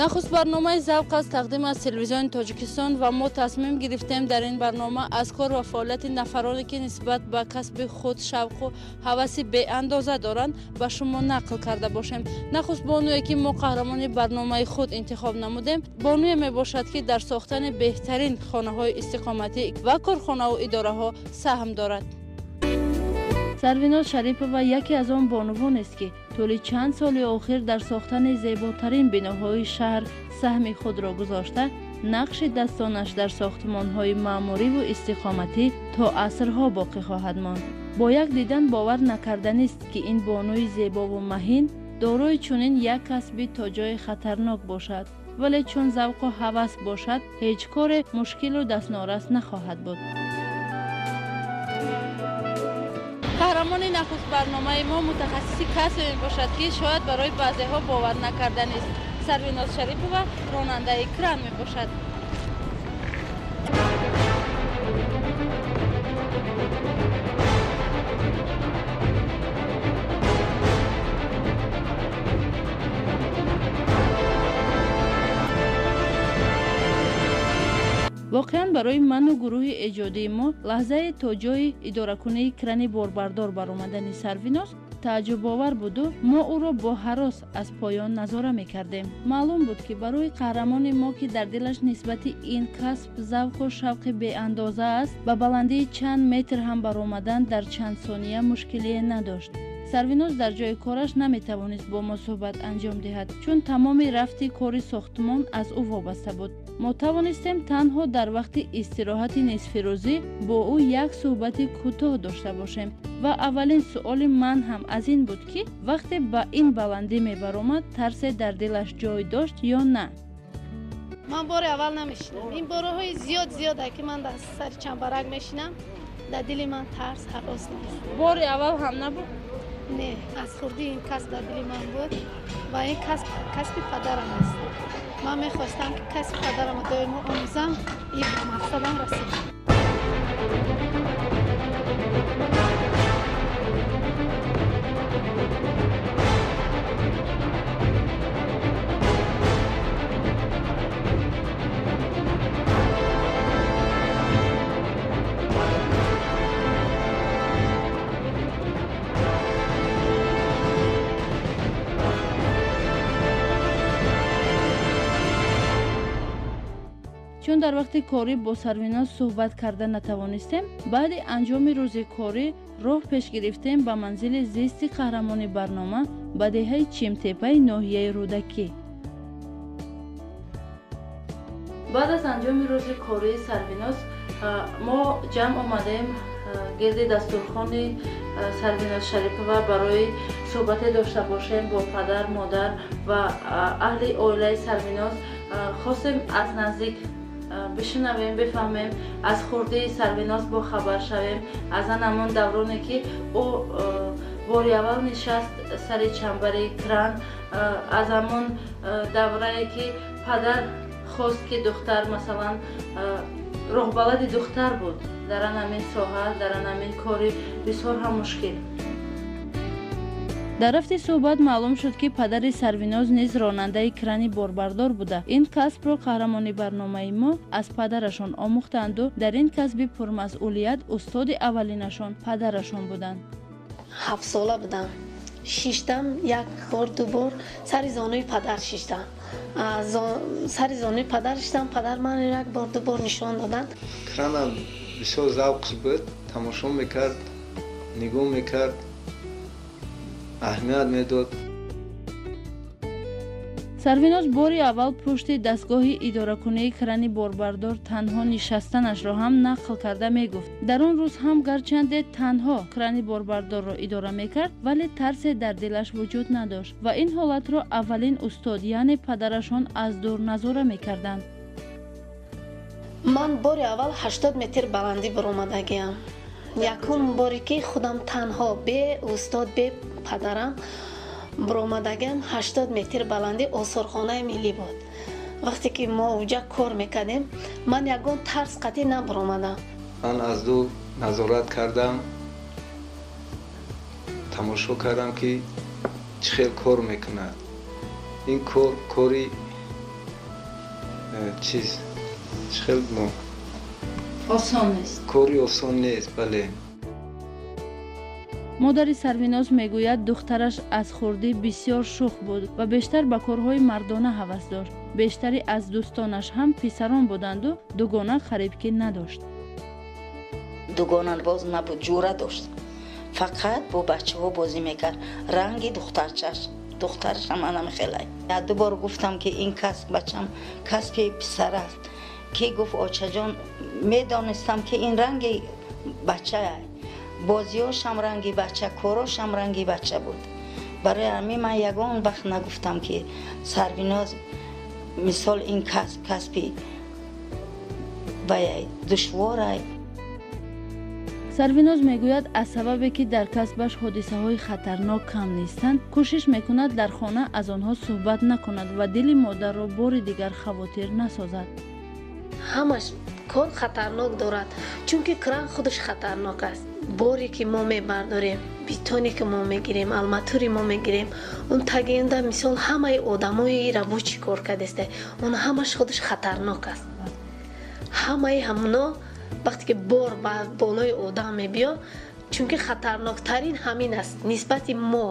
Нахуст барномаи «Завқ» аст, тақдим аз Телевизиони Тоҷикистон, ва мо тасмим гирифтем дар ин барнома аз кор ва фаъолияти нафароне, ки нисбат ба касби худ шавқу ҳаваси беандоза доранд, ба шумо нақл карда бошем. Нахуст бонуе, ки мо қаҳрамони барномаи худ интихоб намудем, бонуе мебошад, ки дар сохтани беҳтарин хонаҳои истиқоматӣ ва корхонаву идораҳо саҳм дорад. Сарвиноз Шарипова яке аз он бонувонест, ки тӯли чанд соли охир дар сохтани зеботарин биноҳои шаҳр саҳми худро гузошта, нақши дастонаш дар сохтмонҳои маъмуриву истиқоматӣ то асрҳо боқӣ хоҳад монд. Бо як дидан бовар накарданист, ки ин бонуи зебову маҳин дорои чунин як касби то ҷое хатарнок бошад, вале чун завқу ҳавас бошад, ҳеҷ коре мушкилу дастнорас нахоҳад буд. Қаҳрамони нахуст барномаи мо мутахассиси касбе мебошад, ки шояд барои баъзеҳо бовар накарданист. Сарвиноз Шарипова ронандаи кран мебошад. Воқеан, барои ману гурӯҳи эҷодии мо лаҳзае то ҷои идоракунии крани борбардор баромадани Сарвиноз тааҷҷубовар буду мо ӯро бо ҳарос аз поён назора мекардем. Маълум буд, ки барои қаҳрамони мо, ки дар дилаш нисбати ин касб завқу шавқи беандоза аст, ба баландии чанд метр ҳам баромадан дар чанд сония мушкилие надошт. Сарвиноз дар ҷои кораш наметавонист бо мо суҳбат анҷом диҳад, чун тамоми рафти кори сохтмон аз ӯ вобаста буд. Мо тавонистем танҳо дар вақти истироҳати нисфирӯзӣ бо ӯ як суҳбати кӯтоҳ дошта бошем, ва аввалин суоли ман ҳам аз ин буд, ки вақте ба ин баландӣ мебаромад, тарсе дар дилаш ҷой дошт ё на. Ман бори аввал намешинам. Ин бораҳои зиёд зиёде, ки ман дар сари чамбарак мешинам, дар дили ман тарс, ҳарос нест. Бори аввал ҳам набуд? Не, аз хурдӣ ин касб дар дили ман буд ва ин касб касби падарам аст. Ман мехостам, ки касби падарамро доимо омӯзам. Ин ба мақсадам расид. Чун дар вақти корӣ бо Сарвиноз суҳбат карда натавонистем, баъди анҷоми рӯзи корӣ роҳ пеш гирифтем ба манзили зисти қаҳрамони барнома, ба деҳаи Чимтепаи ноҳияи Рӯдакӣ. Баъд аз анҷоми рӯзи кории Сарвиноз мо ҷамъ омадаем гирди дастурхони Сарвиноз Шарипова барои суҳбате дошта бошем бо падар, модар ва аҳли оилаи Сарвиноз. Хостем аз наздик бишунавем, бифаҳмем, аз хурдии Сарвиноз бохабар шавем, аз ан ҳамон давроне, ки ӯ бори аввал нишаст сари чамбари кран, аз ҳамон даврае, ки падар хост, ки духтар, масалан, роҳбалади духтар буд дар ан ҳамин соҳа, дар ан ҳамин кори бисёр ҳам мушкил. Дар рафти суҳбат маълум шуд, ки падари Сарвиноз низ ронандаи крани борбардор буда, ин касбро қаҳрамони барномаи мо аз падарашон омӯхтанду дар ин касби пурмасъулият устоди аввалинашон падарашон буданд. 7 сола будам, шиштам. Як бор, ду бор сари зонуи падар шиштам. Сари зонуи падар шиштам, падар ман як бор, ду бор нишон доданд. Крана бисёр завқш буд, тамошо мекард, нигоҳ мекард, аҳамият медод. Сарвиноз бори аввал пушти дастгоҳи идоракунии крани борбардор танҳо нишастанашро ҳам нақл карда мегуфт. Дар он рӯз ҳам гарчанде танҳо крани борбардорро идора мекард, вале тарсе дар дилаш вуҷуд надошт ва ин ҳолатро аввалин устод, яъне падарашон, аз дур назора мекарданд. Ман бори аввал 80 метр баландӣ баромадагиам. Якум боре, ки худам танҳо, бе устод, бе падарам баромадагиам, 80 метр баландӣ, осорхонаи миллӣ буд. Вақте ки мо уҷа кор мекардем, ман ягон тарс қатъӣ набаромадам. Ман аз дур назорат кардам, тамошо кардам, ки чӣ хел кор мекунад. Ин кор кори Чиз хел осон нест, кори осон нест, бале. Модари Сарвиноз мегӯяд, духтараш аз хурдӣ бисёр шӯх буд ва бештар ба корҳои мардона ҳавас дошт. Бештари аз дӯстонаш ҳам писарон буданду дугона қариб ки надошт. Дугонабоз набуд, ҷура дошт, фақат бо бачаҳо бозӣ мекард. Ранги духтарчаш, духтарашам анам хелай. Ду бор гуфтам, ки ин касб, бачам, касби писар аст, ки гуфт: «Очаҷон, медонистам, ки ин ранги бачаа, бозиҳошам ранги бача, корошам ранги бача буд». Барои ҳамин ман ягон вақт нагуфтам, ки Сарвиноз, мисол, ин касб касби ваяй душворай. Сарвиноз мегӯяд, аз сабабе ки дар касбаш ҳодисаҳои хатарнок кам нестанд, кӯшиш мекунад дар хона аз онҳо суҳбат накунад ва дили модарро бори дигар хавотир насозад. Ҳамаш кор хатарнок дорад, чунки кран худаш хатарнок аст. Боре ки мо мебардорем, бетоне ки мо мегирем, арматури мо мегирем, он тагианда, мисол, ҳамаи одамои рабочий кор кардеста, он ҳамаш худаш хатарнок аст. Ҳамаи ҳамоно вақте ки бор ба болои одам мебиё, чунки хатарноктарин ҳамин аст нисбати мо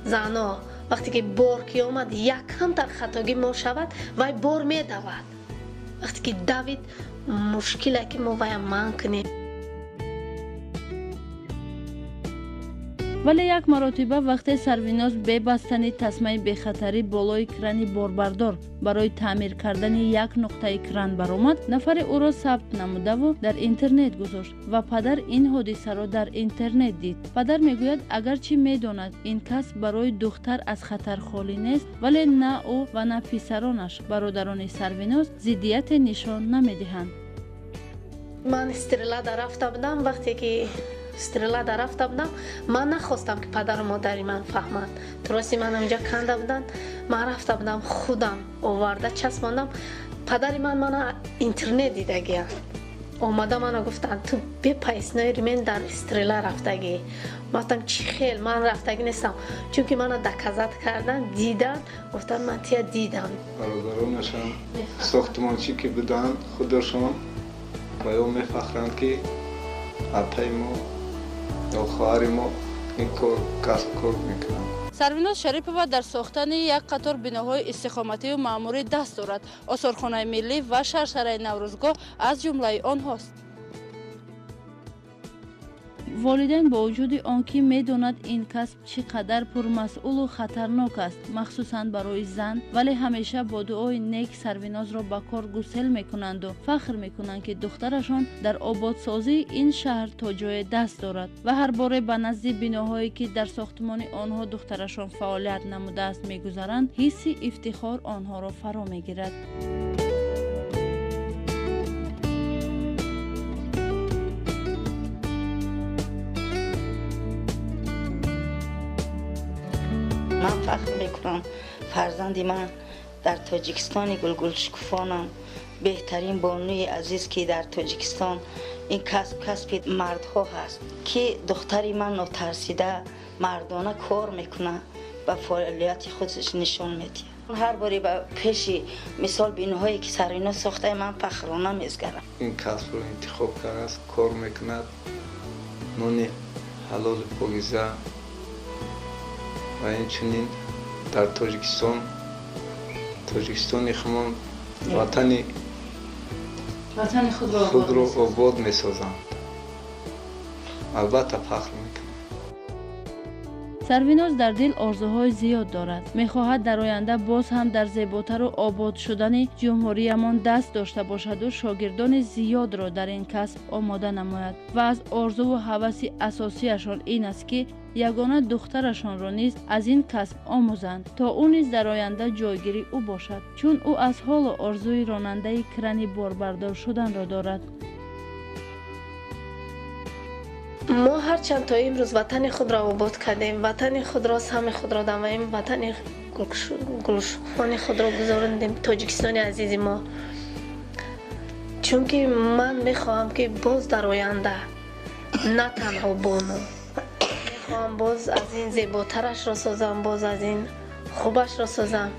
зано. Вақте ки бор ки омад, якамтар хатогӣ мо шавад, вай бор медавад. Вақте ки давид, мушкиле ки мо вая манъ кунем. Вале як маротиба, вақте Сарвиноз бебастани тасмаи бехатарӣ болои крани борбардор барои таъмир кардани як нуқтаи кран баромад, нафаре ӯро сабт намудаву дар интернет гузошт ва падар ин ҳодисаро дар интернет дид. Падар мегӯяд, агарчи медонад, ин касб барои духтар аз хатар холӣ нест, вале на ӯ ва на писаронаш, бародарони Сарвиноз, зиддияте нишон намедиҳанд. Ман Стрелада рафта будам. Вақте ки Стрелада рафта будам, ман нахостам, ки падару модари ман фаҳманд. Троси ман онҷа канда буданд, ман рафта будам, худам оварда часпондам. Падари ман мана интернет дидагиянд, омада мана гуфтанд: «Ту бе поясной ремень дар Стрела рафтагӣ». Ман гуфтам: «Чӣ хел, ман рафтагӣ нестам», чунки мана доказать кардан, дидан, гуфтанд: «Ман тия дидам». Бародаронашам сохтмончӣ ки буданд, худашон ба ё мефахранд, ки апаи мо ё хоҳари мо ин кор, касб кор мекунанд. Сарвиноз Шарипова дар сохтани як қатор биноҳои истиқоматию маъмурӣ даст дорад. Осорхонаи миллӣ ва шаршараи Наврӯзгоҳ аз ҷумлаи онҳост. Волидайн бо вуҷуди он ки медонад, ин касб чӣ қадар пурмасъулу хатарнок аст, махсусан барои зан, вале ҳамеша бо дуои нек Сарвинозро ба кор гусел мекунанду фахр мекунанд, ки духтарашон дар ободсозии ин шаҳр то ҷое даст дорад ва ҳар боре ба назди биноҳое, ки дар сохтмони онҳо духтарашон фаъолият намудааст, мегузаранд, ҳисси ифтихор онҳоро фаро мегирад. Ман фахр мекунам, фарзанди ман дар Тоҷикистони гулгулшукуфонам, беҳтарин бонуи азиз, ки дар Тоҷикистон ин касб касби мардҳо ҳаст, ки духтари ман нотарсида, мардона кор мекунад ба фаъолияти худаш нишон медиҳад. Ҳар боре ба пеши, мисол, биноҳое ки Сарвиноз сохтаи, ман фахрона мезгарам. Ин касбро интихоб кардааст, кор мекунад, нони ҳалоли покиза ва инчунин дар Тоҷикистон, Тоҷикистони хумон, ватани худро обод месозанд. Албатта, фахр мекунам. Сарвиноз дар дил орзуҳои зиёд дорад. Мехоҳад дар оянда боз ҳам дар зеботару обод шудани ҷумҳуриямон даст дошта бошаду шогирдони зиёдро дар ин касб омода намояд ва аз орзуву ҳаваси асосияшон ин аст, ки ягона духтарашонро низ аз ин касб омӯзанд, то ӯ низ дар оянда ҷойгири ӯ бошад, чун ӯ аз ҳоло орзуи ронандаи крани борбардор шуданро дорад. Мо ҳарчанд то имрӯз ватани худро обод кардем, ватани худро, саҳми худро дамоем, ватани гулшукуфони худро гузарондем, Тоҷикистони азизи мо, чунки ман мехоҳам, ки боз дар оянда на танҳо бону, мехоҳам боз аз ин зеботарашро созам, боз аз ин хубашро созам.